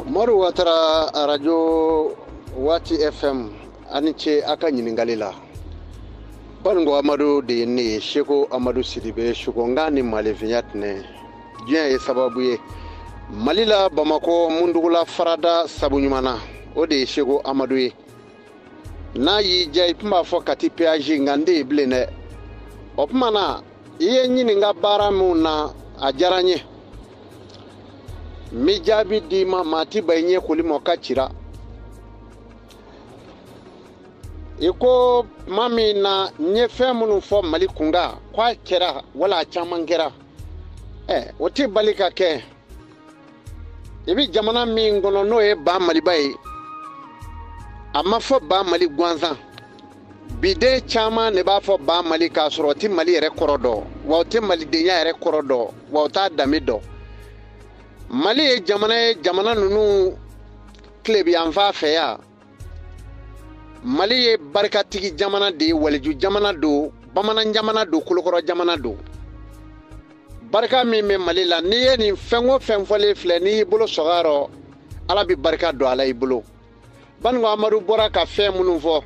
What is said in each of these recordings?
Madu Watara, arajo Waati FM, a ni ce a ka ɲininkali la. Baninko Amadu de ye ne ye, Seko Amadu Sidibe, Sukonga ni Malefinya tɛnɛ. Diɲɛ ye sababu ye. Mali la Bamakɔ Mundugula farada sabu ɲuman na, o de ye Seko Amadu ye. N'a y'i diya i tun b'a fɔ Kati péage, nka n tɛ yen bilen dɛ. O tuma na, i ye n ɲininka baara min na, a diyara n ye. N bɛ jaabi d'i ma, maa ti ban i ɲɛ koli ma ka cira. I ko tuma min na n ye fɛn minnu fɔ Mali kunkan, k'a kɛra wala a caman kɛra. O tɛ bali ka kɛ. I bɛ jamana min kɔnɔ n'o ye ba Maliba ye, a ma fɔ ba Mali gansan. Biden caman de b'a fɔ ba Mali k'a sɔrɔ o tɛ Mali yɛrɛ kɔrɔ dɔn, wa o tɛ malidenya yɛrɛ kɔrɔ dɔn, wa o t'a danbe dɔn. Mali ye jamana ye, jamana ninnu tilebiyanfan fɛ yan. Mali ye barikatigi jamana de ye, waliju jamana don, bamanan jamana don, kolokɔrɔ jamana don. Barika min bɛ Mali la, n'i ye nin fɛn o fɛn fɔlen filɛ, n'i y'i bolo sɔgɔ a rɔ, Ala bɛ barika don a la i bolo. Baninko Amadu bɔra ka fɛn minnu fɔ,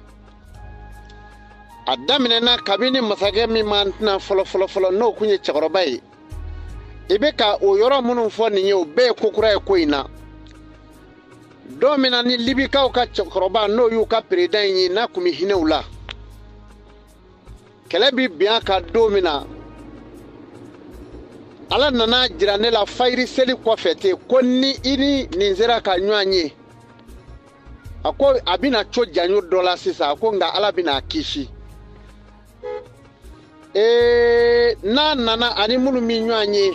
a daminɛna kabini masakɛ min m'an tɛna fɔlɔ fɔlɔ fɔlɔ, n'o kun ye cɛkɔrɔba ye. I bɛ ka o yɔrɔ minnu fɔ nin ye, o bɛɛ ye ko kura ye ko in na. Don min na ni Libikaw ka cɛkɔrɔba n'o y'u ka peredan ye, n'a kun bɛ hinɛ u la, kɛlɛ bɛ bin a kan don min na, Ala nana jira ne la fayiri seli kɔfɛ ten ko ni i ni nin sera ka ɲɔgɔn ye, a ko a bɛna co janjo dɔ la sisan, a ko nka Ala bɛna a kisi. N'a nana ani minnu bɛ ɲɔgɔn ye,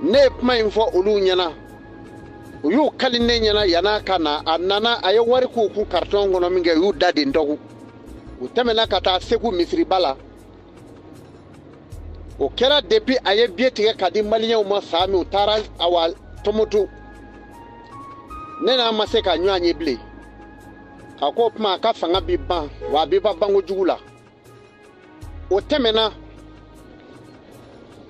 ne ye kuma in fɔ olu ɲɛna, u y'u kali ne ɲɛna yann'a ka na. A nana, a ye wari k'u kun karitɔn kɔnɔ min kɛ, u y'u da den dɔgɔ. U tɛmɛna ka taa Segu misiriba la. O kɛra depuis a ye biye tigɛ ka di maliyɛnw ma san min, u taara awa Tɔnbukutu. Ne n'a ma se ka ɲɔgɔn ye bilen. A ko o tuma a ka fanga bi ban, wa a bi ban banko jugu la. O tɛmɛna.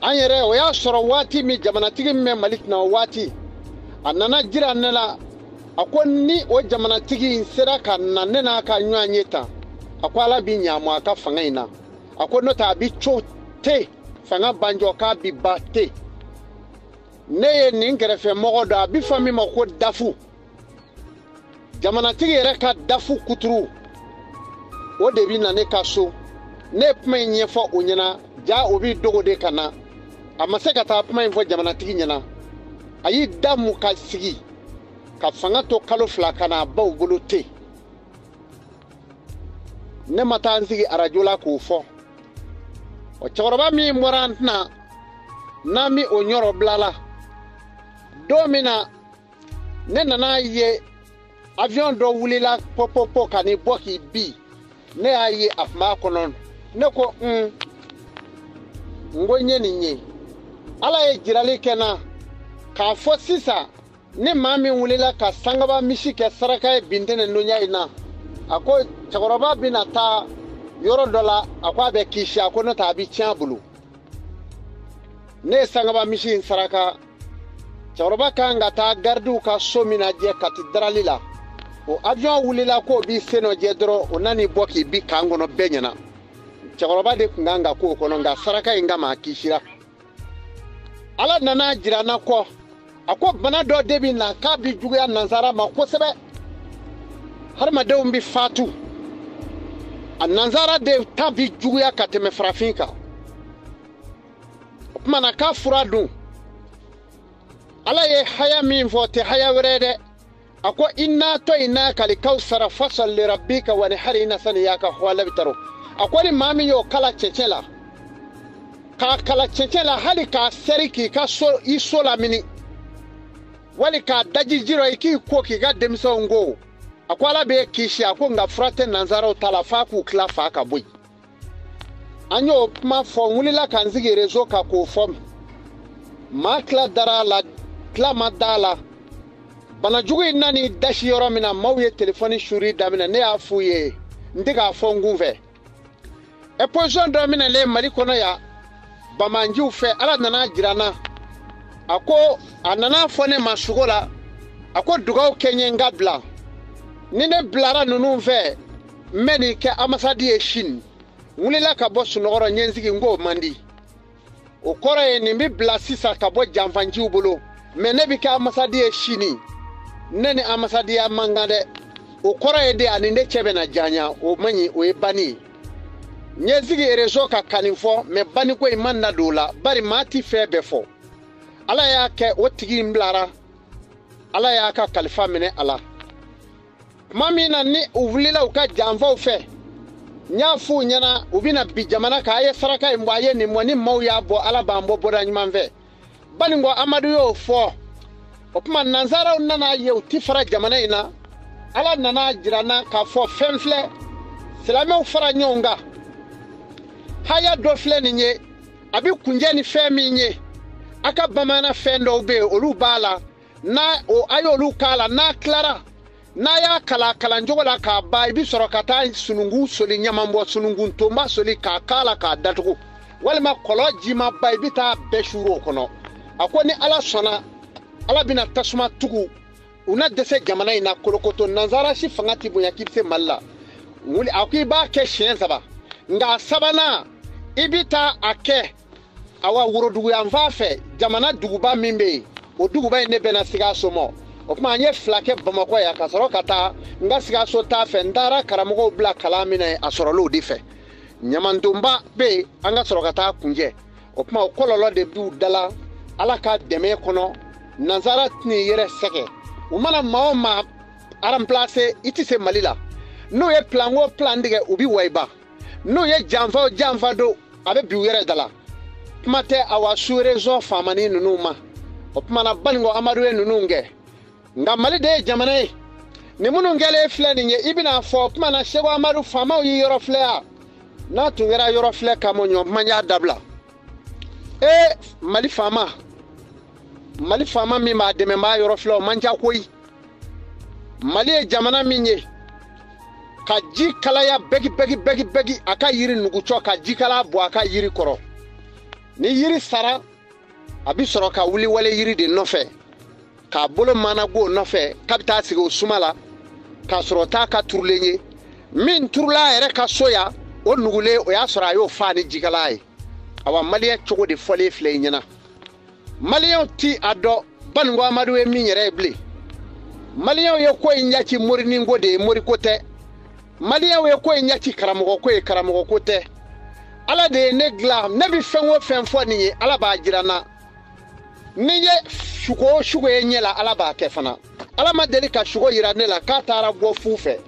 An yɛrɛ, o y'a sɔrɔ waati min jamanatigi min bɛ Mali kunna o waati, a nana jira ne la, a ko ni o jamanatigi in sera ka na ne n'a ka ɲɔgɔn ye tan, a ko Ala bi ɲa a ka fanga in na. A ko n'o tɛ a bi co te, fanga banjɔ k'a bi ba te. Ne ye nin kɛrɛfɛmɔgɔ dɔ, a bi fɔ min ma ko dafu. Jamanatigi yɛrɛ ka dafu kuturu, o de bi na ne ka so. Ne ye kuma in ɲɛfɔ o ɲɛna, ja o bi dogo de ka na. A ma se ka taa kuma in fɔ jamanatigi ɲɛna. A y'i da mu ka sigi ka fanga to kalo 2 ka na a baw bolo ten. Ne ma taa n sigi arajo la k'o fɔ. O cɛkɔrɔba min bɔra an tɛna n'an bɛ o ɲɔrɔ bila la, don min na ne nana ye avion dɔ wulila pɔpɔpɔ ka n'i bɔ k'i bi, ne y'a ye a tun b'a kɔnɔ. Ne ko n ko n ye nin ye. Ala ye jirali kɛ n na k'a fɔ sisan ni maa min wulila ka sangaba misi kɛ saraka ye bintɛnɛ donya in na, a ko cɛkɔrɔba bɛna taa yɔrɔ dɔ la, a ko a bɛ kisi, a ko n'o tɛ a bɛ tiɲɛ a bolo. Ne ye sangaba misi in saraka. Cɛkɔrɔba kan ka taa garidiw ka so min lajɛ Kati darali la, o avion wulila k'o b'i sen nɔ jɛ dɔrɔn, o nan'i bɔ k'i bi kan kɔnɔ bɛɛ ɲɛna. Cɛkɔrɔba de tun kan ka k'o kɔnɔ, nka saraka in kama a kisira. Ala nana jira n na kɔ, a ko bana dɔ de bɛ na k'a bɛ juguya nansara ma kosɛbɛ, hadamadenw bɛ fatu, a nansara de ta bɛ juguya ka tɛmɛ farafin kan. O tuma na k'a fura dun, Ala ye haya min fɔ, o tɛ haya wɛrɛ ye dɛ. A ko inna to inna kali kawsara fasalli rabbika wanhar inna saniyaka huwa labtaru. A ko ni maa min y'o kala cɛncɛn la, k'a kala cɛncɛn la hali k'a sɛri k'i ka so, i so lamini, wali k'a daji ji rɔ i k'i ko k'i ka denmisɛnw ko, a ko Ala b'e kisi. A ko nka fura tɛ nansaraw ta la f'a k'u tila fa ka bɔ yen. An y'o kuma fɔ, n wulila ka n sigi réseau kan k'o fɔ. Maa tila dara a la, tila ma da a la. Banajugu in nan'i dasi yɔrɔ min na, maaw ye telefɔni suri daminɛ. Ne y'a f'u ye, n tɛ k'a fɔ n kun fɛ. Opposition dɔ minɛlen Mali kɔnɔ yan bamanjiw fɛ, Ala nana jira n na. A ko a nana fɔ ne ma sugo la, A ko dugaw kɛ n ye n ka bila. Ni ne bilara ninnu fɛ, n bɛ nin kɛ ambassade ye sini. N wulila ka bɔ sunɔgɔ rɔ, n ye n sigi, n k'o man di. O kɔrɔ ye nin bɛ bila sisan ka bɔ janfanciw bolo, mɛ ne bɛ kɛ ambassade ye sini. Ne ni ambassadenya man kan dɛ. O kɔrɔ ye de ani ne cɛ bɛna janya, o man ɲi, o ye banni ye. N ye sigi réseau kan ka nin fɔ, mɛ banniko in man na don o la, bari maa ti fɛn bɛɛ fɔ. Ala y'a kɛ o tigi in bilara, Ala y'a ka kalifa minɛ a la. Tuma min na ni u wulila u ka janfaw fɛ, n y'a f'u ɲɛna u bɛna bi jamana kan, a ye saraka in bɔ, a ye nin bɔ, ni maaw y'a bɔ, Ala b'an bɔ bɔda ɲuman fɛ. Banikɔ Amadu y'o fɔ. O tuma nanzaraw nana ye u ti fara jamana in na. Ala nana jira n na k'a fɔ fɛn filɛ, silamɛw fara ɲɔgɔn kan. Haya dɔ filɛ nin ye, a bɛ kunjɛ ni fɛn min ye, a ka bamanan fɛn dɔw bɛ yen, olu b'a la. N'a o a y'olu k'a la, n'a tilara, n'a y'a kalan kalancogo la k'a ban, i bɛ sɔrɔ ka taa sununkun soli ɲaman bɔ, sununkun tonba soli k'a k'a la k'a datugu, walima kɔlɔn jimaba i bɛ taa bɛɛ suuru o kɔnɔ. A ko ni Ala sɔnna, Ala bɛna tasuma tugu, u na dɛsɛ jamana in na kolokoto. Nanzara si fanga ti bonya k'i bɛ se Mali la. Wuli, a ko i b'a kɛ siɲɛ 3, nka a sabanan i bɛ taa a kɛ awa woroduguyanfan fɛ, jamana duguba min bɛ yen, o duguba in ne bɛna Sikaso ma. O tuma an ye 2 kɛ Bamakɔ yan ka sɔrɔ ka taa n ka Sikaso ta fɛ. N taara karamɔgɔw bila kalan min na yen, a sɔrɔla o de fɛ. Ɲamandonba bɛ yen, an ka sɔrɔ ka taa kunjɛ. O tuma o kɔlɔlɔ de b'u da la. Ala ka dɛmɛ kɔnɔ, nanzara tɛn'i yɛrɛ sɛgɛn. U mana maa o maa remplacer, i tɛ se Mali la. N'u ye plan o plan tigɛ, u bɛ wayiba. N'u ye janfa o janfa don, a bɛ bin u yɛrɛ da la. Kuma tɛ awa sous-région faamani ninnu ma. O tuma na Banikɔ Amadu ye ninnu kɛ. Nka Mali de ye jamana ye. Nin minnu kɛlen filɛ nin ye, i bɛna fɔ o tuma na Seko Amadu faamaw y'i yɔrɔ filɛ yan. N'a tun kɛra yɔrɔ filɛ kama, ɲɔ kuma y'a dabila. Ee Mali faama, Mali faama min b'a dɛmɛ b'a yɔrɔ filɛ, o man ca koyi. Mali ye jamana min ye, ka ji kalaya bɛgi bɛgi bɛgi bɛgi a ka yiri nugucɔ, ka ji kala bɔ a ka yiri kɔrɔ. Ni yiri sara, a bɛ sɔrɔ ka wuli wale yiri de nɔfɛ, k'a bolo mana go nɔfɛ, k'a bɛ taa sigi o suma la, k'a sɔrɔ t'a ka turulen ye. Min turula a yɛrɛ ka so yan, o nugulen, o y'a sɔrɔ a y'o fa ni jikala ye. Awa maliyɛn cogo de fɔlen filɛ i ɲɛna. Maliyɛnw ti a dɔn Banikɔ Amadu ye min yɛrɛ ye bilen. Maliyɛnw ye ko in ɲaci morininko de ye, moriko tɛ. Maliyɛnw ye ko in ɲaci karamɔgɔ ko ye, karamɔgɔ ko tɛ. Ala de ye ne dilan, ne bɛ fɛn o fɛn fɔ nin ye, Ala b'a jira n na. Ni n ye sugo o sugo ye ɲɛ la, Ala b'a kɛ fana. Ala ma deli ka sugo yira ne la k'a taara bɔ fu fɛ.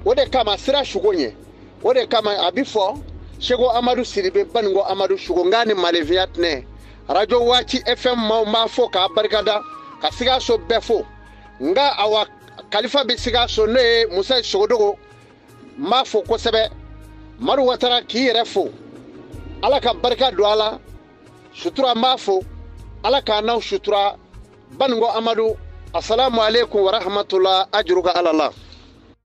O de kama sira sugo ɲɛ. O de kama a bɛ fɔ Seko Amadu Sidibe Banikɔ Amadu sugo, nka ni malefiya tɛnɛ. Radio Waati FM maaw b'a fɔ k'a barikada, ka Sikaso bɛɛ fo. Nka awa kalifa bɛ Sikaso, n'o ye Musa Sogodogo, n b'a fo kosɛbɛ. Madu Watara k'i yɛrɛ fo. Ala ka barika don a la. Sutura n b'a fo. Ala k'a n'aw sutura. Banikɔ Amadu, asalamu aleykum wa rahmatula, ajuruka ala la.